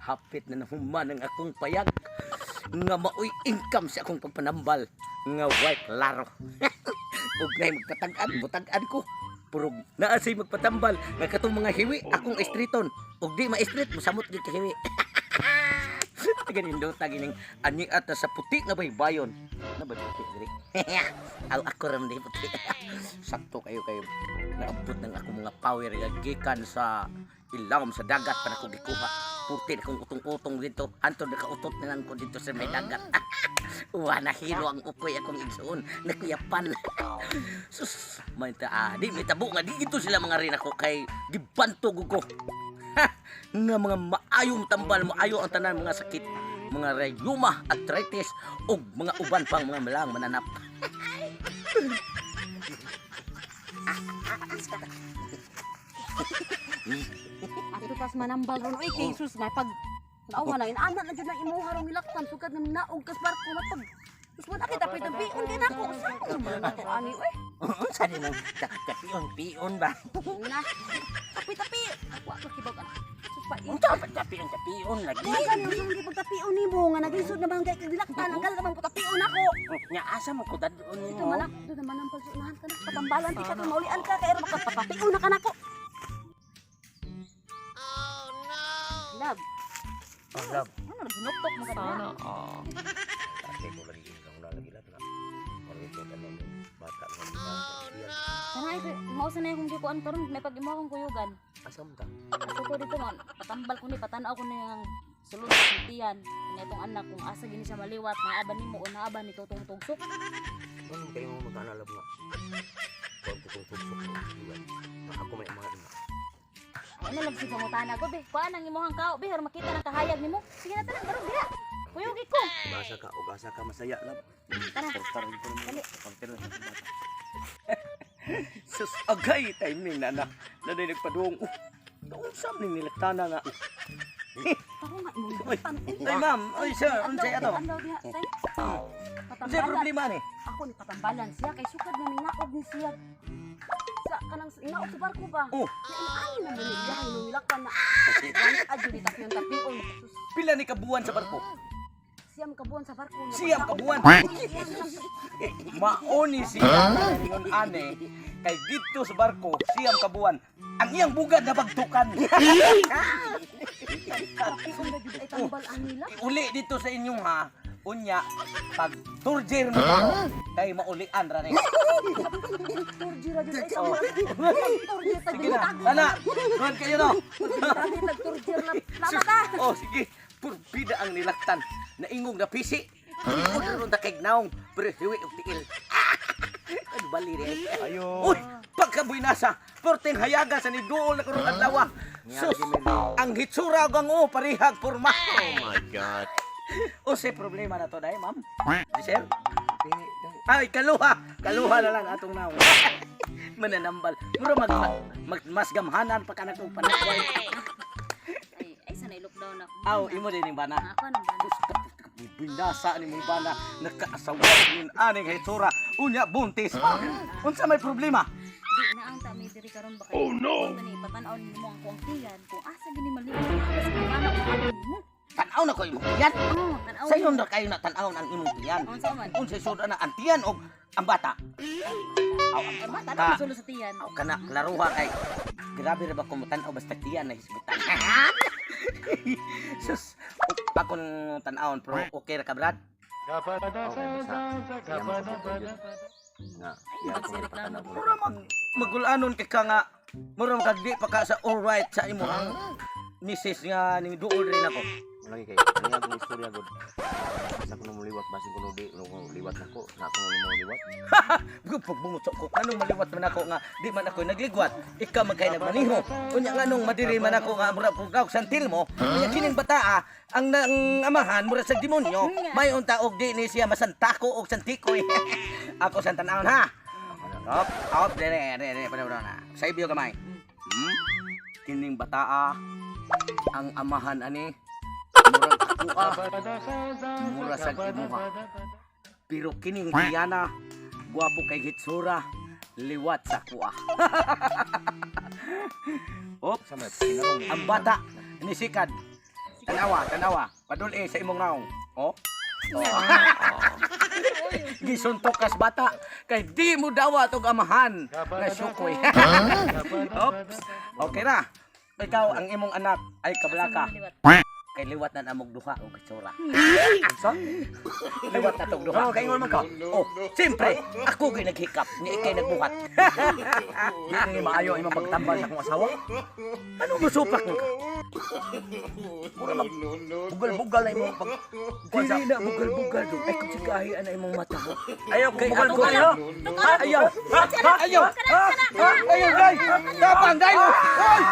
Hapit na nahuman ang akong payag nga maoy income sa akong pagpanambal nga way klaro. Ug nay magpatag-an, butag-an ko. Purog naa say magpatambal nga katong mga hiwi akong istriton. Ug di ma-street, mosamot gyud ka hiwi. Ganindota gining ani ata sa puti nga baybayon. Na ba puti diri? Aw, ako ra man di puti. Sakto kayo kayo naabot ng akong mga power nga gikan sa ilawom sa dagat pa nako gikuha. Puti na kong utong-utong dito. Antod nakautot na lang ko dito sa may dagat. Wa na hilo ang ukoy akong igsuon. Nakuyapan. Sus, may ta ah, di may tabo nga di gito sila mga rin ako kay gibantog ko. Ha, nga mga maayong tambal, maayo ang tanan mga sakit, mga rayuma, arthritis ug mga uban pang mga malang mananap. Ato tas manambal ron oy kay sus may pag naawa na inaana na jud na imuha rong gilaktan sukad nga naog kas barko mapag sus wala kita pitampion kay nako sa man to ani oy. Unsa din ang tapion-pion ba? Na tapi tapi wa ka kibag ana sus pa. Unsa ba tapion tapion lagi? Ay, gani ang hindi pagtapion nimo nga naglisod naman kay gilaktan ang gal naman pagtapion ako. Nya asa man ko dadon Ito nimo? man ito naman ang pagsunahan ka na patambalan ti ka kung maulian ka kay makapatapion na ka nako. Love, Oh, love. ano naghinuktok mo ka na? Sana all. Ate ko lagi ikaw na lagi lahat na. Parang ito tanong bata nga bata. Yan. Kanay mao sa na akong gikuan karon may pag imo akong kuyugan. Asa mo ta? Ato ko dito man patambal ko ni patanaw ko ni ang sulod sa tiyan kini itong anak kung asa gini siya maliwat naaba nimo o naaba ni tutong tugsok. Ano kayo mo magkanalab nga? Huwag ko kong tugsok ko. Iwan. Na ako may mga ina. Ay na lang si pangutana ko be. Kuan ang imong kao be aron makita ng kahayag nimo. Sige na tanan barong diha. Kuyugi ko. Ugasa ka, ugasa ka masaya lab. Tara. Portar ko mo. Dali. Portar lang sa bata. Sus, agay timing na na. Nanay nagpaduong. Unsa man ning nilaktana nga? Ako nga imong Oy, tan. ay ma'am, oy sir, unsay ato? Andaw diha say. Unsay Patambalan. problema ni? Ako ni patambalan siya kay sukad nga minaog ni siya sa kanang inaog sa barko ba. Oh. Ay naman ni iya nung ilaktan na. Wala adyo ni tapion tapion. Sus, Pila ni kabuan sa barko? siyam kabuan sa barko. Siyam kabuan. Maoni siya ingon ane kay didto sa barko siyam kabuan ang iyang bugad na bagtukan. Tapion na jud ay tambal ang nila. Uli dito sa inyong ha. Unya pag turjir mo huh? Kay maulian ra ni. Turjir ra jud ay tambal. Turjir ta Sige na. Ana, kuhan kayo no. Turjir na. Lama ka. Oh, sige. Purbida ang nilaktan. Naingong na pisi. Huh? Ron ta kay naong pero hiwi og tiil. Ano bali rin? Ayo. Uy, pagkabuinasa, porteng hayaga sa niduol na karong adlaw. Sus, ang hitsura ug ang oo parihag porma. Oh my God. Unsay problema na to dai, ma'am? Di sir? Ay, kaluha. Kaluha na lang atong naong. Mananambal. Mura mag mas gamhanan pa kanak og panakway. Ay, ay sana i-lockdown ako. Aw, imo din ning bana. Ako nang bana. Sus, binasa ni mong bana nakaasawa yun aning hitsura. Unya buntis pa. Unsa may problema? Di na ang tami diri karon ba kay. Oh no. Ni patan-aw nimo ang kuang tiyan kung asa gini maliwat na sa bana o ano nimo. Tan-aw na ko imong tiyan. Oh, tan-aw. Sayon ra kayo na tan-aw ang imong tiyan. Unsa man? Unsay sud na ang tiyan og ang bata? Aw, ang Ay, bata bata. na sulod sa tiyan. Aw kana klaruha kay grabe ra ba kung tan-aw basta tiyan na hisgutan. Sus, akong tan-awon pero okay ra ka Brad? Okay, basta. Iya mo sa pagkakit. Nga. Iya ko may patanaw ko. Mura mag magulanon kay ka nga mura mag di pa ka sa alright sa imo ang misis nga ning duol rin ako. Lagi kay ano akong istorya god. Sa kuno mo liwat basin kuno di kuno liwat nako, na ako mo liwat. Pagbungot ko anong maliwat man ako nga di man ako nagligwat, ikaw man kay nagmaniho. Unya nganong madiri man ako nga mura pug santil mo. Unya kining bataa ang nang amahan mura sa demonyo, may unta og di ni siya masantako og santikoy. Ako sa tanawon ha. Op, op, dere, dere, dere, dere, na. Sa ibyo gamay. Kining bataa ang amahan ani murag ako mura sa imuha. Pero kining Diana, gwapo kay hitsura, liwat sa kuha. Op, Sa may kinarong. ang bata Ni sikad. Tanawa, tanawa. Padul-i sa imong naong. Oh. Gisuntok kas bata kay di mo dawa tog amahan nga sukoy. Oops. Okay na. Ikaw ang imong anak ay kablaka. Kay liwat na namog duha og itsura. Unsa? Liwat na tog duha. Oh, kay ingon man ka. Oh, siyempre, ako gyud naghikap, ni ikay nagbuhat. Di ni maayo ang imong pagtambal sa akong asawa. Ano mo supak mo ka? Mura mag bugal-bugal na imong pag kuan sa Dili na bugal-bugal do. Ay kung sigahi ana imong mata. Ayaw ko Kay bugal-bugal ato ha. Ha? Ayaw. Ha? Ha? Ayaw. Ha? Ha? Ayaw, day. Tapang, day. Oy!